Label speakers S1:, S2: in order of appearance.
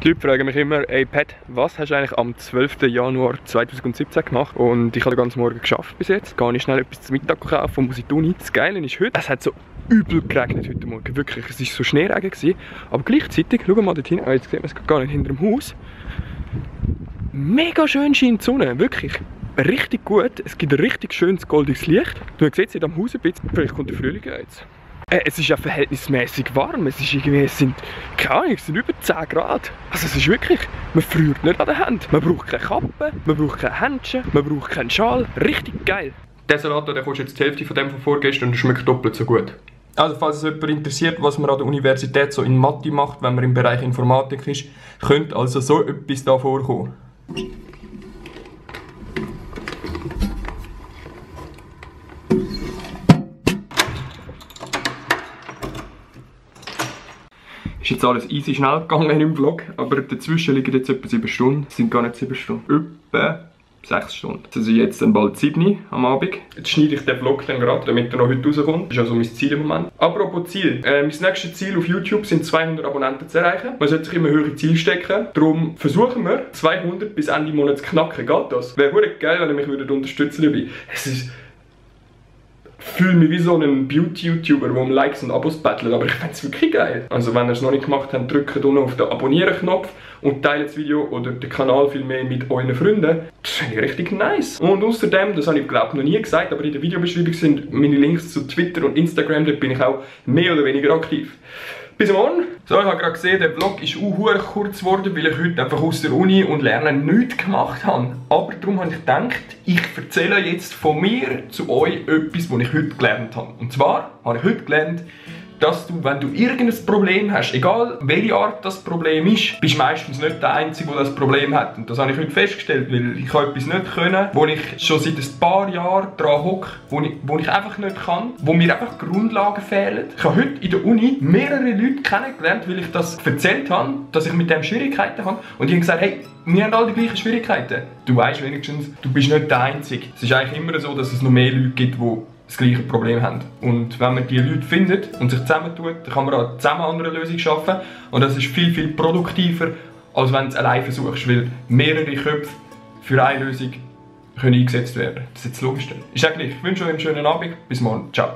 S1: Die Leute fragen mich immer, ey Pat, was hast du eigentlich am 12. Januar 2017 gemacht? Und ich habe den ganzen Morgen geschafft bis jetzt. Gehe ich schnell etwas zum Mittag kaufen, muss in die Uni. Das Geile ist heute, es hat so übel geregnet heute Morgen, wirklich. Es war so Schneeregen gewesen. Aber gleichzeitig, schau mal dort hin, jetzt sieht man es gar nicht hinter dem Haus. Mega schön scheint die Sonne, wirklich. Richtig gut, es gibt ein richtig schönes goldiges Licht. Man sieht es am Haus ein bisschen, vielleicht kommt der Frühling jetzt. Es ist ja verhältnismäßig warm, es sind, keine Ahnung, es sind über 10 Grad. Also es ist wirklich, man friert nicht an der Hand. Man braucht keine Kappe, man braucht keine Händchen, man braucht keinen Schal. Richtig geil. Der Salat, der kostet jetzt die Hälfte von dem von vorgestern und schmeckt doppelt so gut. Also falls es jemand interessiert, was man an der Universität so in Mathe macht, wenn man im Bereich Informatik ist, könnte also so etwas da vorkommen. Ist jetzt alles easy schnell gegangen im Vlog, aber dazwischen liegen jetzt etwa 7 Stunden. Es sind gar nicht 7 Stunden, etwa 6 Stunden. Es ist jetzt dann bald 7 am Abend. Jetzt schneide ich den Vlog dann gerade, damit er noch heute rauskommt. Das ist also mein Ziel im Moment. Apropos Ziel. Mein nächstes Ziel auf YouTube sind 200 Abonnenten zu erreichen. Man sollte sich immer höhere Ziele stecken. Darum versuchen wir 200 bis Ende Monat zu knacken. Geht das? Wäre wirklich geil, wenn ihr mich unterstützen würdet. Es ist... Ich fühle mich wie so ein Beauty-YouTuber, der um Likes und Abos battelt, aber ich finde es wirklich geil. Also wenn ihr es noch nicht gemacht habt, drückt unten auf den Abonnieren-Knopf und teilt das Video oder den Kanal viel mehr mit euren Freunden. Das finde ich richtig nice. Und außerdem, das habe ich glaube noch nie gesagt, aber in der Videobeschreibung sind meine Links zu Twitter und Instagram, dort bin ich auch mehr oder weniger aktiv. Bis morgen. So, ich habe gerade gesehen, der Vlog ist auch kurz geworden, weil ich heute einfach aus der Uni und Lernen nichts gemacht habe. Aber darum habe ich gedacht, ich erzähle jetzt von mir zu euch etwas, was ich heute gelernt habe. Und zwar habe ich heute gelernt, dass du, wenn du irgendein Problem hast, egal welche Art das Problem ist, bist du meistens nicht der Einzige, der das Problem hat. Und das habe ich heute festgestellt, weil ich etwas nicht können, wo ich schon seit ein paar Jahren dran hocke, wo ich einfach nicht kann, wo mir einfach Grundlagen fehlen. Ich habe heute in der Uni mehrere Leute kennengelernt, weil ich das erzählt habe, dass ich mit dem Schwierigkeiten habe. Und die haben gesagt, hey, wir haben alle die gleichen Schwierigkeiten. Du weißt wenigstens, du bist nicht der Einzige. Es ist eigentlich immer so, dass es noch mehr Leute gibt, die das gleiche Problem haben. Und wenn man die Leute findet und sich zusammentut, dann kann man auch zusammen an einer Lösung schaffen. Und das ist viel, viel produktiver, als wenn du es allein versuchst, weil mehrere Köpfe für eine Lösung können eingesetzt werden. Das ist jetzt logisch. Ist eigentlich, ich wünsche euch einen schönen Abend. Bis morgen. Ciao.